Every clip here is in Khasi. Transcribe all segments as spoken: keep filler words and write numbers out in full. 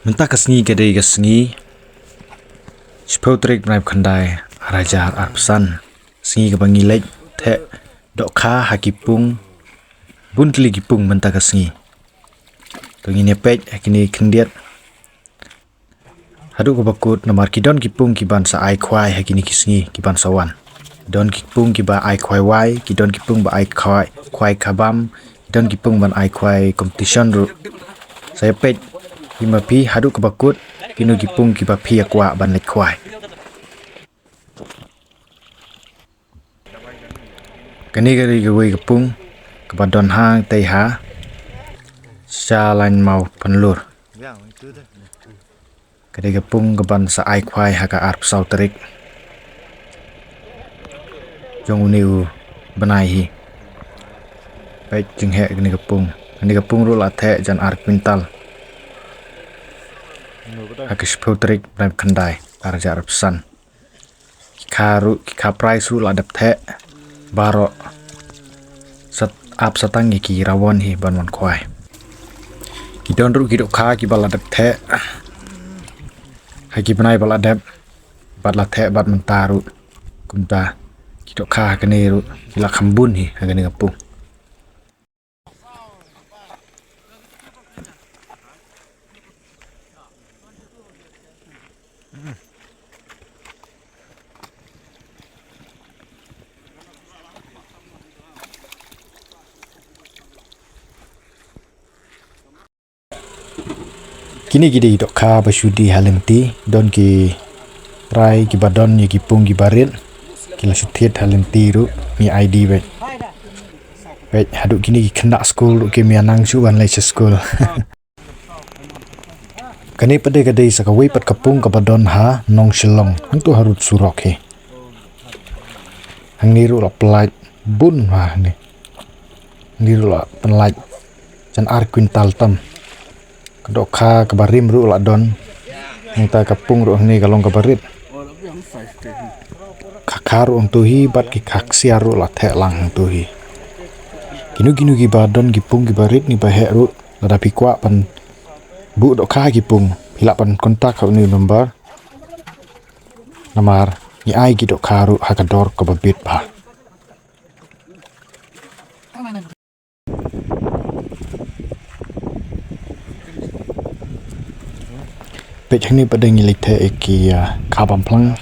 Mynta ka sngi ka dei ka sngi shiphew tarik bnai khyndai ar hajar arphew san. Sngi kaba ngi leit theh dohkha ha ki pung, bun tylli ki pung mynta ka sngi. To ngin ïa peit ha kine khyndiat haduh kaba kut namar ki don ki pung ki ban sa ai khwai ha kine ki sngi ki ban sa wan. Ki don ki pung ki ba ai khwai wai, ki don ki pung ba ai khwai, khwai khabam, ki don ki pung ban ai khwai competition ruh. Sa ïa peit hi ma phi haduh kaba kut kino ki pung ki ba phi ïa kwah ban leit khwai. Kane ka dei kawei ka pung kaba don hangtei ha sha lain maw pynlur. Ka dei ka pung kaban sa ai khwai ha ka arphew saw tarik jong une u bnai hi. Peit jingheh kane ka pung. Kane ka pung ruh la theh jan ar kwintal ha ka shiphew tarik bnai khyndai ar hajar arphew san. Ki kha ruh, ki kha prize ruh la dep theh baroh. Sat ap satang ïa ki rawon hi ban wan khwai. Ki don ruh ki dohkha ki ba la dep theh ha ki bnai ba la dep, bad la theh bad mynta ruh. Kumta ki dohkha ha kane ruh ki la kham bun hi ha kane ka pung. Kine ki dei dohkha ba shu die ha lynti, don ki trai ki ba don ïa ki pung ki ba rit, ki la shu thied ha lynti ruh, ngi ai die bad. Bad haduh kine ki khynnah skul ruh kim ïa nang shuh ban leit sha skul. Kane pat de ka dei sa kawei pat ka pung kaba don ha Nongshillong, hangto harud surok hi. Hangne ruh la pynlait bun ha hangne. Hangne ruh la pynlait jan ar kwintal tam. Ka dohkha kaba rim ruh la don. Nangta ka pung ruh hangne ka long kaba rit. Kha kha ruh hangto hi bad ki kha ksiar ruh la theh lang hangto hi. Kino kino ki ba don ki pung ki ba rit ngi ba heh ruh, lada phi kwah ban buh dohkha ha ki pung, phi lah ban contact ha une u number. Namar ngi ai ki dohkha ruh ha ka dor kaba bit bha. Peit hangne pat de ngi leit theh ïa ki, ah, kha bamphlang.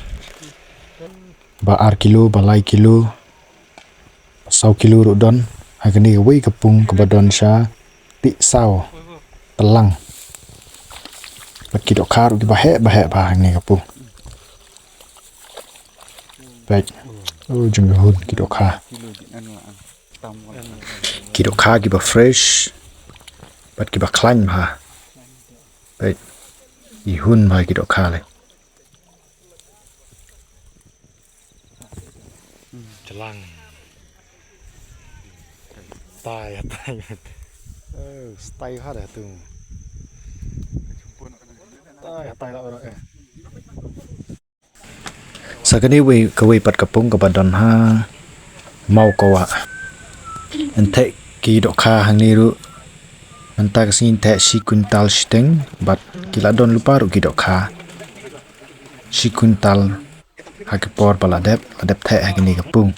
Ba ar kilo, ba lai kilo, ba saw kilo ruh don. Ha kane kawei ka pung kaba don sha tih saw tlang. Bad ki dohkha ruh ki ba heh ba heh bha hangne ka pung. Peit. Oh, jong hun ki dohkha. Ki dohkha ki ba fresh. Bad ki ba khlaiñ bha. Peit. Ki hun bha ki dohkha le. Jalang. Tai, tai. Oh, tai ha da tu. Tai, tai la eh. Sa kane wei, kawei pat ka pung kaba don ha Mawkawah. Yn theh ki dohkha hangne ruh. Mynta ka sngi yn theh shi kwintal shiteng, bad ki la don lypa ruh ki dohkha shi kwintal ha ka por ba la dep, la dep theh ha kane ka pung.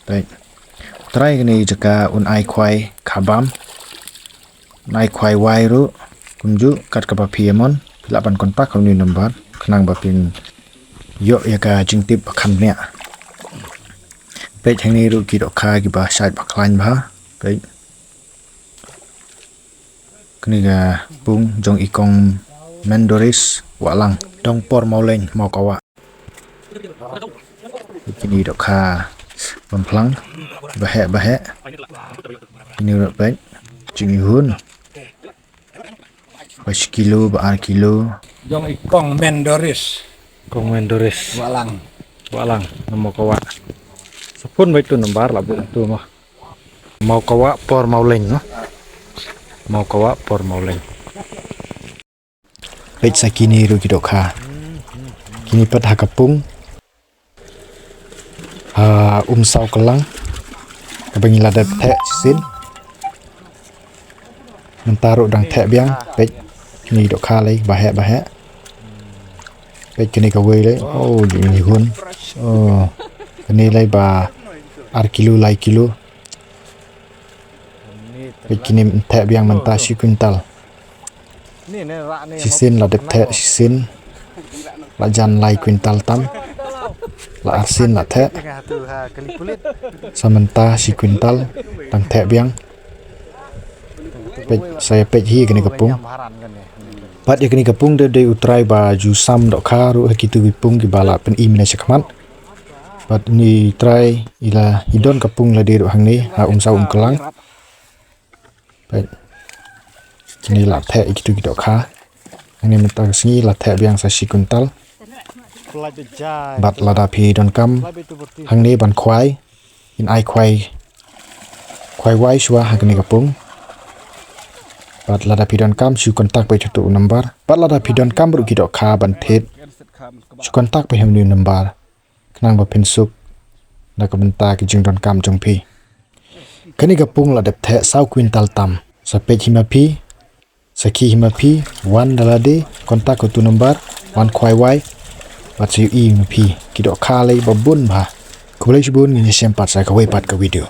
Peit. Trai kane jaka un ai khwai khabam. Un ai khwai wai ruh. Kumjuh kat kaba phi ïa mon, phi lah ban contact ha une u number khnang ba phin ïoh ïa ka jingtip ba kham bniah. Peit hangne ruh ki dohkha ki ba shait ba khlaiñ bha. Peit. Kane ka pung jong i kong Mendoris Wahlang, dong por Mawleng, Mawkawah. Kine dohkha bamphlang, ba heh, ba heh. Kine ruh peit, jingihun. Ba shi kilo, ba ar kilo. Jong i kong Mendoris. Kong Mendoris. Wahlang. Wahlang, na Mawkawah. Sa phone beit tu number la buh tu mo. Mawkawah por Mawleng, no? Mawkawah por Mawleng. Peit sa kine ruh ki dohkha. Kine pat ha ka pung. Ha, um saw ka lang. Kaba ngi la dep theh shisien. Mynta ruh dang theh biang, peit. Kine ki dohkha lei ba heh ba heh. Peit kine kawei lei. Oh, ju ngi hun. Oh. Kine lei ba ar kilo lai kilo. Peit kine theh biang mynta shi kwintal. Shisien la dep theh shisien. La jan lai kwintal tam. La arsien la theh. Sa mynta shi kwintal dang theh biang. Peit, sa ïa peit hi kane ka pung. Bad ïa kane ka pung de dei u trai ba ju sam dohkha ruh ha kitu ki pung kiba la pyni mynne shakhmat. Bad uni u trai i la i don ka pung lade ruh hangne ha Umsaw Umklang. Peit. Kine la theh ïa kitu ki dohkha. Hangne mynta ka sngi la theh biang sa shi kwintal. Bad lada phi donkam hangne ban khwai, in ai khwai, khwai wai shuwa ha kane ka pung. Bad lada phi donkam shu contact beit ha utu u number. Bad lada phi donkam ruh ki dohkha ban thied, shu contact beit ha une u number. Khnang ba phin suk na ka bynta ki jingdonkam jong phi. Kane ka pung la dep theh saw kwintal tam. Sa peit hi ma phi, sa khie hi ma phi, wan da lade, contact ha utu u number, wan khwai wai. Bad sa ïohi ma phi ki dohkha lei ba bun bha. Khublei shibun, ngin ïashem pat sa kawei pat ka video.